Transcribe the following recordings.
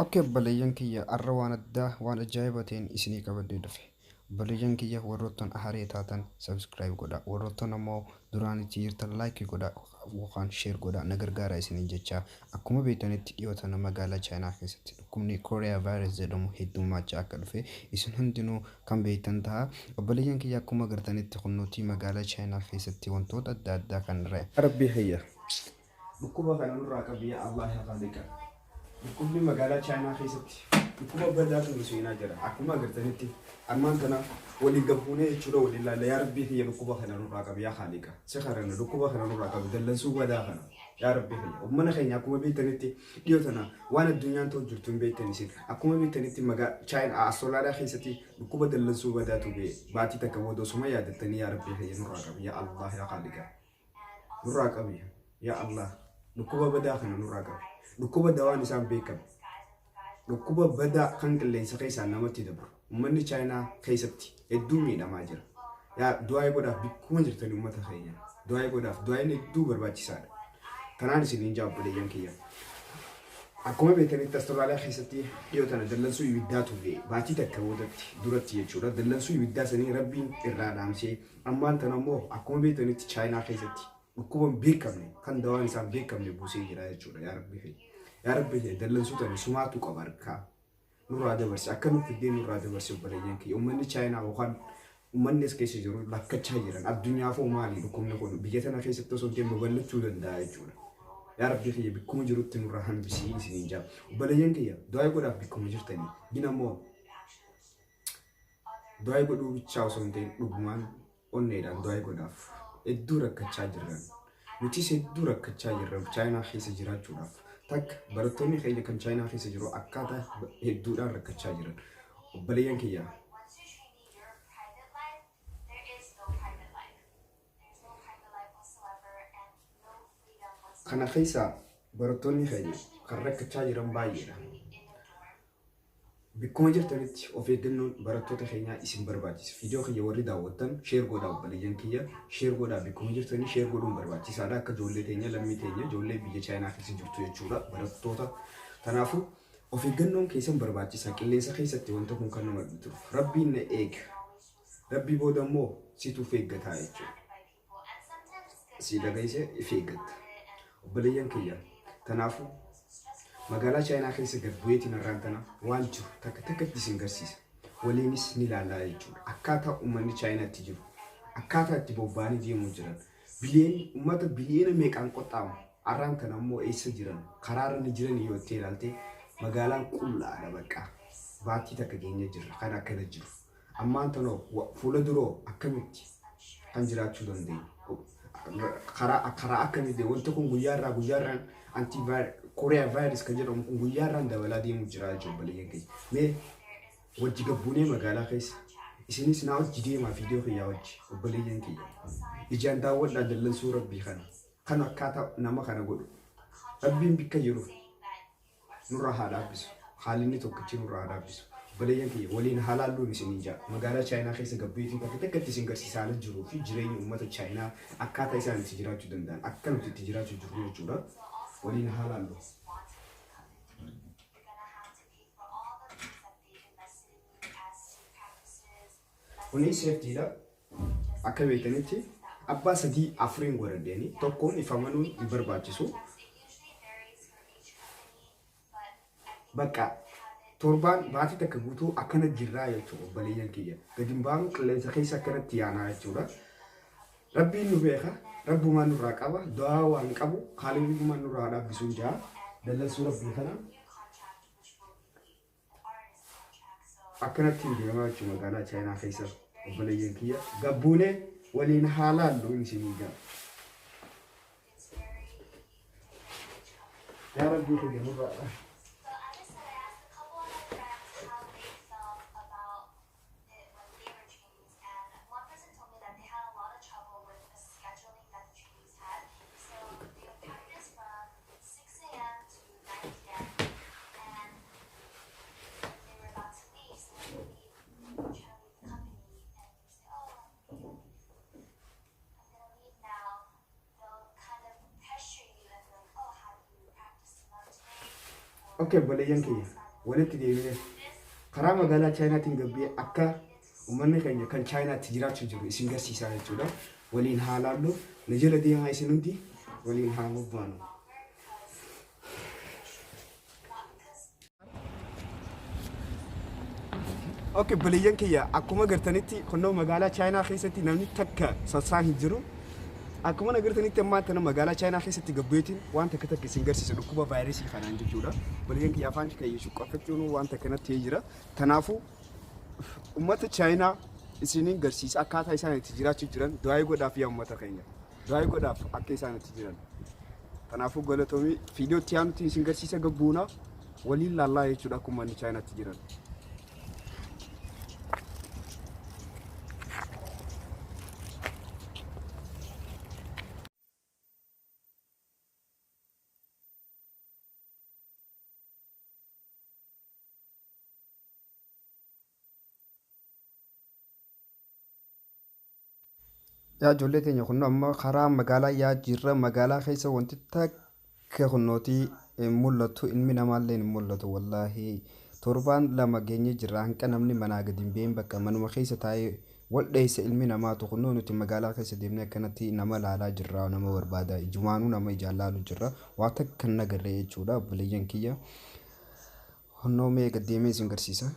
Ok obboleeyyan kiyya, arra waan addaa, waan ajaa'iba ta'een isinii qabadhee dhufe. Obboleeyyan kiyya, warroottan aharee taatan subscribe godhaa, warroottan ammoo duraan itti jirtan like godhaa yookaan share godhaa, na gargaaraa isiniin jechaa. Akkuma beektanitti, dhiyoo tana magaalaa Chaayinaa keessatti dhukkubni Korea virus jedhamu heddummaachaa akka dhufe isin hundinuu kan beektan taha. Obboleeyyan kiyya, akkuma agartanitti kunnuutii magaalaa Chaayinaa keessatti wantoota adda addaa kan Rabbii kiyya, dhukkuba kana nurraa qabi, yaa Allah, yaa Khaaliqa. Dhukkubni magaalaa Chaayinaa keessatti dhukkuba badaatu nu seenaa jira. Akkuma agartanitti armaan tana walii gabbuunee jechuudha, waliin laalla. Yaa Rabbii kiyya, dhukkuba kana nurraa qabi, yaa Khaaliqa. Si kadhanna, dhukkuba kana nurraa qabi, dallansuu badaa kana. Yaa Rabbii kiyya. Ummana keenya, akkuma beektanitti dhiyoo tana waan addunyaan ta'u jirtu hin beektan isin. Akkuma beektanitti magaa Chaayinaa Astolaariyaa keessatti dhukkuba dallansuu badaatu ba'e. Baatii takka booda osuma yaadattanii. Yaa Rabbii kiyya, nurraa qabi, yaa Allah, yaa Khaaliqa. Nurraa qabi, yaa Allah, dhukkuba badaa kana nurraa qabi. Dhukkuba dawaan isaan beekame, dhukkuba badaa kan qilleensa keessaan namatti dabru. Ummanni Chaayinaa keessatti hedduu miidhamaa jira. Yaa du'aa'ii godhaaf bikkuma jirtanii, ummata keenya du'aa'ii godhaaf. Du'aa'iin hedduu barbaachisaadha. Tanaan isiniin jaa, obboleeyyan kiyya. Akkuma beektanitti Astiraaliyaa keessatti dhiyoo tana dallansuu ibiddaatu bu'e, baatii takka boodatti duratti jechuudha. Dallansuu ibiddaa sanii Rabbiin irraa dhaamsee, ammaan tana immoo akkuma beektanitti Chaayinaa keessatti dhukkuba hin beekamne, kan dawaan isaa hin beekamne buusee jira jechuudha. Yaa Rabbi kiyya. Yaa Rabbi kiyya, dallansuu tana sumaatu qaba harkaa. Nurraa dabarse, akka nuuf fiddee nurraa dabarse. Obboleeyyan kiyya, uummanni Chaayinaa yookaan uummanni as keessa jiru rakkachaa jiran. Addunyaafoo maali dhukkubni kun? Biyya tana keessatti osoo hin ta'in babal'achuu danda'a jechuudha. Yaa Rabbi kiyya, bikkuma jirutti nurraa hambisii isiniin jaa. Obboleeyyan kiyya, du'aa godhaaf bikkuma jirtanii. Gin ammoo du'aa godhuu bichaa osoo hin ta'in dhugumaan onneedhaan du'aa godhaaf. Hedduu rakkachaa jirran. Nutis hedduu rakkachaa jirra Chaayinaa keessa jiraachuudhaaf. Takka barattoonni keenya kan Chaayinaa keessa jiru akkaataa hedduudhaan rakkachaa jiran. Obboleeyyan kiyya, kana keessa barattoonni keenya kan rakkachaa jiran baay'eedha. Bikkuma jirtanitti of eeggannoon barattoota keenyaa isin barbaachisa. Viidiyoo kiyya warri daawwattan share godhaa, obboleeyyan kiyya, share godhaa. Bikkuma jirtanii share godhuun barbaachisaadha. Akka ijoollee teenya, lammii teenya, ijoollee biyya Chaayinaa keessa jirtu jechuudha, barattoota. Kanaafuu of eeggannoon keessan barbaachisaa. Qilleensa keessatti wanta kun kan nama turuuf. Rabbiin na eega. Rabbii booda immoo situ of eeggataa jechuudha. Si dhageesse if eeggatta. Obboleeyyan kiyya, kanaafuu magaalaa Chaayinaa keessa gad bu'eetiin har'aan tana waan jiru takka takkatti isin garsiisa. Waliinis ni ilaallaa jechuudha. Akkaataa uummanni Chaayinaatti jiru, akkaataa itti bobba'anii deemuu jiran, bileen uummata biliyoona meeqaan qoxxaamu har'aan tana immoo eessa jiran, karaarra ni jiran yoo itti ilaalte, magaalaan qullaadha bakka. Baatii takka keenya jirra kan akkana jiru. Ammaan tanoo fuula duroo akkamitti kan jiraachuu dandeenyu? Karaa akkamitti wanti kun guyyaarraa guyyaarraan anti Korea virus kan jedhamu kun guyyaarraan dabalaa deemuu jira jechuudha, obboleeyyan keenya. Mee wajji gabbuunee magaalaa keessa isinis naa wajji deemaa, viidiyoo kiyyaa wajji, obboleeyyan kiyya. Ijaan daawwadhaa dallansuu Rabbii kana. Kan akkaataa nama kana godhu. Rabbiin bikka jiru nurraa haa dhaabbisu. Haalli tokkichi nurraa haa dhaabbisu. Obboleeyyan kiyya, waliin haa laalluun isiniin jaa. Magaalaa Chaayinaa keessa gabbeetiin takka takkatti isin garsiisaa haala jiruu fi jireenya uummata Chaayinaa, akkaataa isaan itti jiraachuu danda'an, akka nuti itti jiraachuu jirru jechuudha. Waliin haa laallu. Kuni safetydha. Akka beektanitti abbaa sadii afuriin godhadheeni tokkoon if amanuun hin barbaachisu. Bakka torbaan baatii takka guutuu akkana jirraa jechuudha, obboleeyyan kiyya. Gadi hin baanu, qilleensa keessa akkanatti yaanaa jechuudha. Rabbiin nu beeka, Rabbumaan nurraa qaba, du'aa waan qabu, Khaaliqummaan nurraa haa dhaabbisuun jaa. Dallansuu Rabbii kana akkanatti hin deemaa jechuudha magaalaa Chaayinaa keessa, obboleeyyan kiyya. Gabbuunee waliin haa laallu isinii jaa. Yaa Rabbii kiyya, nurraa dha. Okay, obboleeyyan kiyya. Walitti deebinee karaa magaalaa Chaayinaatiin gabbee akka uummanni keenya kan Chaayinaatti jiraachuu jiru isin garsiisaa jechuudha. Waliin haa laallu. Na jala deemaa isin hundi waliin haa bobbaanu. Ok, obboleeyyan kiyya, akkuma gartanitti kunnoo magaalaa Chaayinaa keessatti namni takka sassaa hin jiru. Akkuma agartanitti ammaa tana magaalaa Chaayinaa keessatti gabbeetiin waan takka takka isin garsiisa dhukkuba vaayirasii kanaan jechuudha. Obboleeyyan kiyya, afaan kiyya shuqqafachuun waan takka natti ta'ee jira. Kanaafuu uummata Chaayinaa isiniin garsiisa akkaataa isaan itti jiraachuu jiran. Du'aayii godhaaf yaa uummata keenya. Du'aayii godhaaf akka isaan itti jiran. Kanaafuu galatoomii, viidiyoo itti aanutti isin garsiisa, gabbuuna waliin laallaa jechuudha akkuma inni Chaayinaatti jiran. Yaa ijoollee teenya, kun amma karaa magaalaa yaa jirra. Magaalaa keessa wanti takka kunnootii hin mul'atu, ilmi namaallee hin mul'atu. Wallaahi torbaan 2 geenye jirra hanqa namni manaa gadi hin beeyin, bakka manuma keessa taa'ee wal dheessa ilmi namaatu. Kunnoo nuti magaalaa keessa deemnee akkanatti nama laalaa jirra, nama barbaada, ijumaanuu nama ijaan laalu jirra, waa takka hin agarre jechuudha. Obboleeyyan kiyya, kunnoo mee gad deemee isin garsiisa.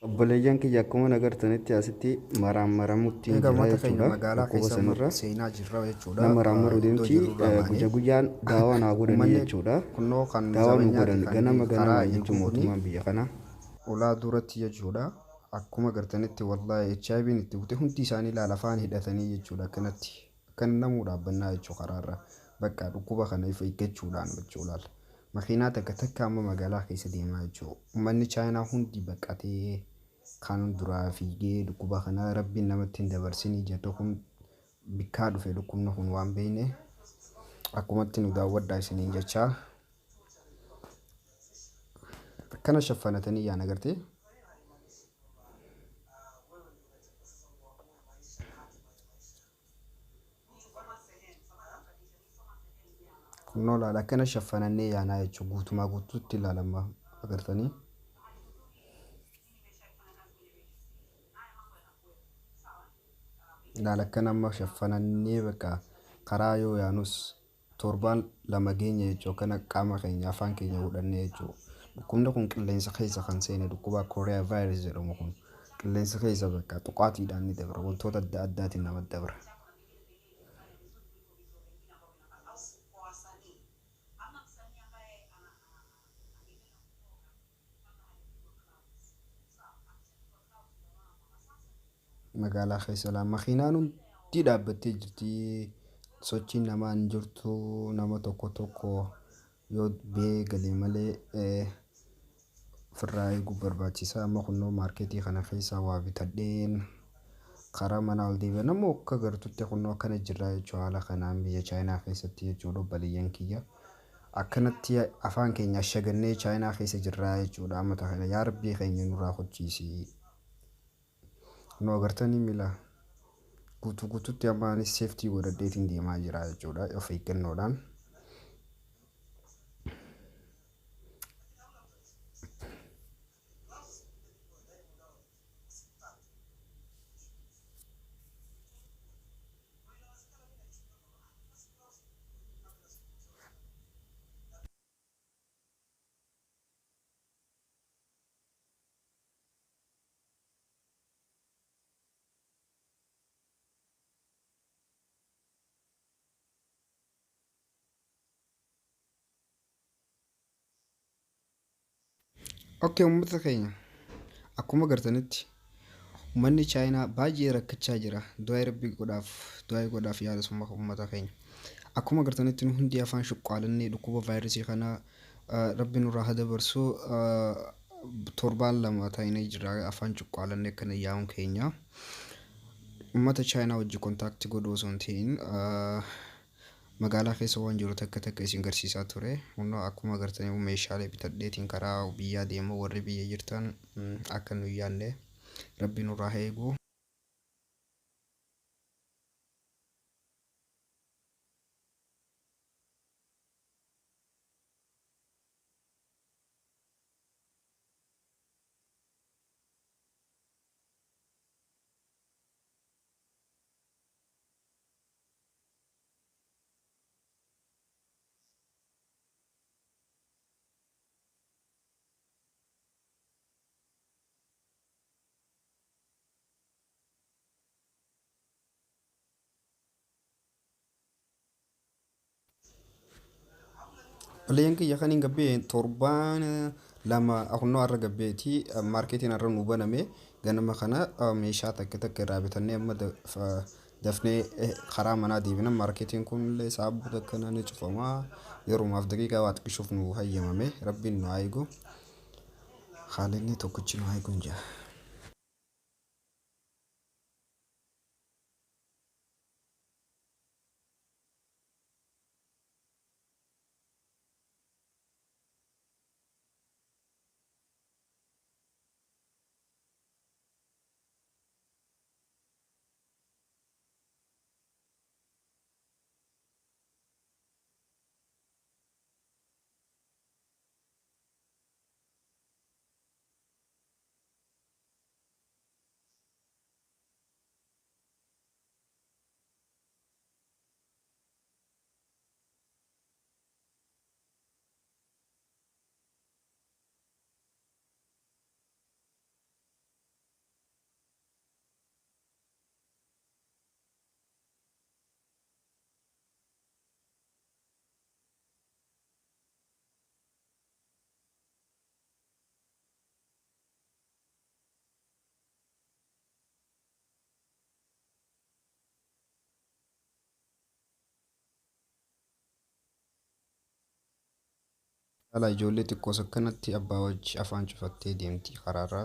Obboleeyyan kiyya, akkuma agartanitti asitti maraan maramutti Egaa jira uummata keenya, jechuudha. magaalaa Dhukkuba keessa sanirra seenaa jirra jechuudha. nama maraammaruu Iddoo deemti jirrurraa guyya baanee guyyaan daawaa naa godhanii uummanni jechuudha. kunnoo kan Daawaa nu zabanyaati godhan kan ganama karaa ganama eegu jechuun kuni mootummaan biyya kanaa. Ulaa duratti jechuudha. Akkuma gartanitti wallaahi HIV'n itti bute, hundi isaanii laala afaan hidhatanii jechuudha akkanatti. Akkan namuu dhaabbannaa jechuu karaarra. Bakka dhukkuba kana if eeggachuudhaan jechuu laala. Makiinaa takka takka amma magaalaa keessa deemaa jechuu. Uummanni Chaayinaa hundi baqatee kan duraa fiigee dhukkuba kana rabbiin namatti hin dabarsinii jedhu kun bikkaa dhufe dhukkubni kun waan beekne akkumatti nu daawwadhaa isiniin jechaa. Akkana shaffanatanii yaan agartee. Kunnoo laala, akkana shaffanannee yaanaa jechuun guutumaa guutuutti ilaalama agartanii. Laala, akkana amma shaffanannee bakka karaa yoo yaanus torbaan 2 geenya jechuun akkana qaama keenya afaan keenya godhannee jechuudha. Dhukkubni kun qilleensa keessa kan seene, dhukkuba Kooriyaa vaayirus jedhamu kun qilleensa keessa bakka tuqaatiidhaan ni dabra, wantoota adda addaatiin namatti dabra. Magaalaa keessa laa makiinaan hundi dhaabbattee jirti. Sochiin namaa hin jirtu, nama tokko tokko yoo bee galee malee ofirraa eeguu barbaachisa. Amma kunnoo maarkeetii kana keessaa waa bitadheen karaa manaa ol deebi'a. Namni akka gartutti kunnoo akkana jirra jechuudha haala kanaan biyya Chaayinaa keessatti jechuudha obboleeyyan kiyya. Akkanatti afaan keenya ashagannee Chaayinaa keessa jirra jechuudha amma kana, yaa rabbii keenya nurraa kuchiisi. Nu agartanii miila guutuu guutuutti amma anis safety godhadheetiin deemaa jira jechuudha of eeggannoodhaan. Okay, uummata keenya, akkuma agartanitti uummanni Chaayinaa baay'ee rakkachaa jira. Du'aa rabbii godhaaf, du'aa godhaaf yaada summa uummata keenya. Akkuma agartanitti nu hundi afaan shuqqaalannee dhukkuba vaayirasii kana rabbi nurraa haa dabarsu, torbaan 2 ta'inee jira afaan cuqqaalannee akkana yaa'uun keenya. Uummata Chaayinaa wajji contact godhuu osoo hin ta'in magaalaa keessa waan jiru takka takka isin garsiisaa ture. Kunoo akkuma agartanii meeshaalee bitadheetiin karaa biyyaa deema warri biyya jirtan akka nu hin yaadne rabbi nurraa haa eegu. Obboleeyyan kiyya kan hin gabbee torbaan lama kunnoo har'a gabbeeti maarkeetiin har'a nu baname ganama kana meeshaa takka takka irraa bitannee amma dafnee karaa manaa deebina. Maarkeetiin kun illee saabbuu takka ni cufama, yerumaaf daqiiqaa waa xiqqishuuf nu hayyamame. Rabbiin nu haa eegu, haalinni tokkichi nu haa eegu hin jira. Dhala ijoollee xiqqoos akkanatti abbaa wajji afaan cufattee deemti karaarra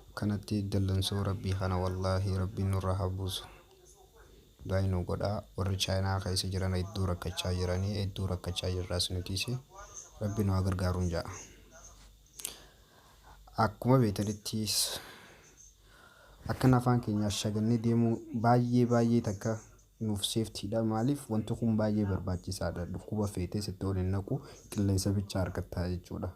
akkanatti. Dallansuu rabbii kana wallaahi rabbiin nurraa haa buusu. Du'aa nu godhaa. Warri Chaayinaa keessa jiran hedduu rakkachaa jiranii, hedduu rakkachaa jirraas nutis rabbi nu haa gargaaruun ja'a. Akkuma beektanittis akkan afaan keenya ashagannee deemuu baay'ee baay'ee takka nuuf safety dha. Maaliif wanti kun baay'ee barbaachisaadha. Dhukkuba feetee sitti ol hin naqu, qilleensa bicha argattaa jechuudha.